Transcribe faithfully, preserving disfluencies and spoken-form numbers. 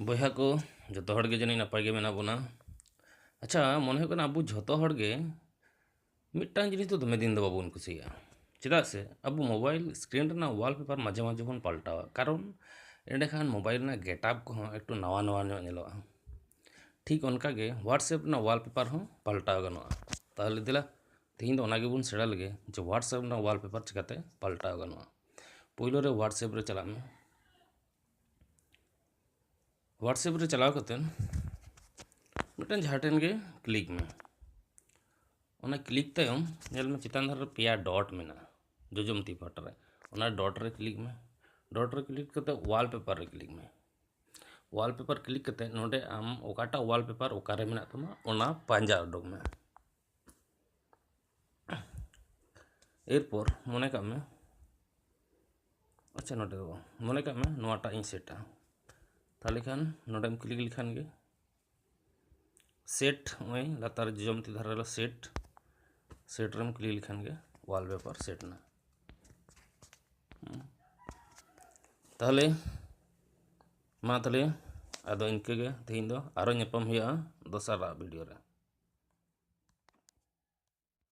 ᱵᱚᱭᱦᱟ ᱠᱚ, ᱡᱚᱛᱚ ᱦᱚᱲ ᱜᱮ ᱡᱟᱹᱱᱤᱡ ᱱᱟᱯᱟᱭ ᱜᱮ ᱢᱮᱱᱟᱜ ᱵᱚᱱᱟ᱾ ᱟᱪᱪᱷᱟ, ᱢᱚᱱᱮ ᱦᱩᱭᱩᱜ ᱠᱟᱱᱟ ᱟᱵᱚ ᱡᱷᱚᱛᱚ ᱦᱚᱲ ᱜᱮ ᱢᱤᱫᱴᱟᱝ ᱡᱤᱱᱤᱥ ᱫᱚ ᱫᱚᱢᱮ ᱫᱤᱱ ᱫᱚ ᱵᱟᱵᱚᱱ ᱠᱩᱥᱤᱭᱟᱜᱼᱟ᱾ ᱪᱮᱫᱟᱜ ᱥᱮ ᱟᱵᱚ ᱢᱳᱵᱟᱭᱤᱞ ᱥᱠᱨᱤᱱ ᱨᱮᱱᱟᱜ ᱣᱟᱞᱯᱮᱯᱟᱨ ᱢᱟᱡᱷᱮ ᱢᱟᱡᱷᱮ ᱵᱚᱱ ᱯᱟᱞᱴᱟᱣᱟ, ᱠᱟᱨᱚᱱ ᱮᱸᱰᱮᱠᱷᱟᱱ ᱢᱳᱵᱟᱭᱤᱞ ᱨᱮᱱᱟᱜ ᱜᱮᱴᱟᱯ ᱠᱚᱦᱚᱸ ᱮᱠᱴᱩ ᱱᱟᱣᱟ ᱱᱟᱣᱟ ᱧᱚᱜ ᱧᱮᱞᱚᱜᱼᱟ᱾ ᱴᱷᱤᱠ ᱚᱱᱠᱟᱜᱮ WhatsApp ᱨᱮᱱᱟᱜ ᱣᱟᱞᱯᱮᱯᱟᱨ ᱦᱚᱸ ᱯᱟᱞᱴᱟᱣ ᱜᱟᱱᱚᱜᱼᱟ᱾ ᱛᱟᱦᱚᱞᱮ ᱫᱮᱞᱟ, ᱛᱮᱦᱮᱧ ᱫᱚ ᱚᱱᱟ ᱜᱮᱵᱚᱱ ᱥᱮᱬᱟ ᱞᱮᱜᱮ ᱡᱮ WhatsApp ᱨᱮᱱᱟᱜ ᱣᱟᱞᱯᱮᱯᱟᱨ ᱪᱤᱠᱟᱹᱛᱮ ᱯᱟᱞᱴᱟᱣ ᱜᱟᱱᱚᱜᱼᱟ᱾ ᱯᱳᱭᱞᱳ ᱨᱮ WhatsApp ᱨᱮ ᱪᱟᱞᱟᱜ ᱢᱮ᱾ WhatsApp ᱨᱮ ᱪᱟᱞᱟᱣ ᱠᱟᱛᱮ ᱢᱤᱫᱴᱮᱱ ᱡᱟᱦᱟᱸ ᱴᱷᱮᱱ ᱜᱮ ᱠᱞᱤᱠ ᱢᱮ᱾ ᱚᱱᱟ ᱠᱞᱤᱠ ᱛᱟᱭᱚᱢ ᱧᱮᱞ ᱢᱮ ᱪᱮᱛᱟᱱ ᱫᱷᱟᱨᱮ ᱨᱮ ᱯᱮᱭᱟ ᱰᱚᱴ ᱢᱮᱱᱟᱜᱼᱟ, ᱡᱚᱡᱚᱢ ᱛᱤ ᱯᱟᱦᱴᱟ ᱨᱮ᱾ ᱚᱱᱟ ᱰᱚᱴ ᱨᱮ ᱠᱞᱤᱠ ᱢᱮ᱾ ᱰᱚᱴ ᱨᱮ ᱠᱞᱤᱠ ᱠᱟᱛᱮ ᱣᱟᱞᱯᱮᱯᱟᱨ ᱨᱮ ᱠᱞᱤᱠ ᱢᱮ᱾ ᱣᱟᱞᱯᱮᱯᱟᱨ ᱠᱞᱤᱠ ᱠᱟᱛᱮ ᱱᱚᱰᱮ ᱟᱢ ᱚᱠᱟᱴᱟᱜ ᱣᱟᱞᱯᱮᱯᱟᱨ ᱚᱠᱟᱨᱮ ᱢᱮᱱᱟᱜ ᱛᱟᱢᱟ ᱚᱱᱟ ᱯᱟᱸᱡᱟ ᱩᱰᱩᱠ ᱢᱮ᱾ ᱮᱨᱯᱚᱨ ᱢᱚᱱᱮ ᱠᱟᱜ ᱢᱮ, ᱟᱪᱪᱷᱟ, ᱱᱚᱰᱮ ᱫᱚ ᱵᱟᱝ, ᱢᱚᱱᱮ ᱠᱟᱜ ᱢᱮ ᱱᱚᱣᱟᱴᱟᱜ ᱤᱧ ᱥᱮᱴᱟ᱾ ᱛᱟᱦᱚᱞᱮ ᱠᱷᱟᱱ ᱱᱚᱰᱮᱢ ᱠᱞᱤᱠ ᱞᱮᱠᱷᱟᱱ ᱜᱮ ᱥᱮᱴ, ᱱᱚᱜᱼᱚᱭ ᱞᱟᱛᱟᱨ ᱡᱚᱡᱚᱢ ᱛᱤ ᱫᱷᱟᱨᱮ ᱨᱮ ᱥᱮᱴ, ᱥᱮᱴ ᱨᱮᱢ ᱠᱞᱤᱠ ᱞᱮᱠᱷᱟᱱ ᱜᱮ ᱣᱟᱞᱯᱮᱯᱟᱨ ᱥᱮᱴ ᱮᱱᱟ᱾ ᱦᱩᱸ᱾ ᱛᱟᱦᱚᱞᱮ ᱢᱟ ᱛᱟᱦᱚᱞᱮ ᱟᱫᱚ ᱤᱱᱠᱟᱹ ᱜᱮ ᱛᱮᱦᱮᱧ ᱫᱚ, ᱟᱨᱚ ᱧᱟᱯᱟᱢ ᱦᱩᱭᱩᱜᱼᱟ ᱫᱚᱥᱟᱨᱟᱜ ᱵᱷᱤᱰᱤᱭᱳ ᱨᱮ᱾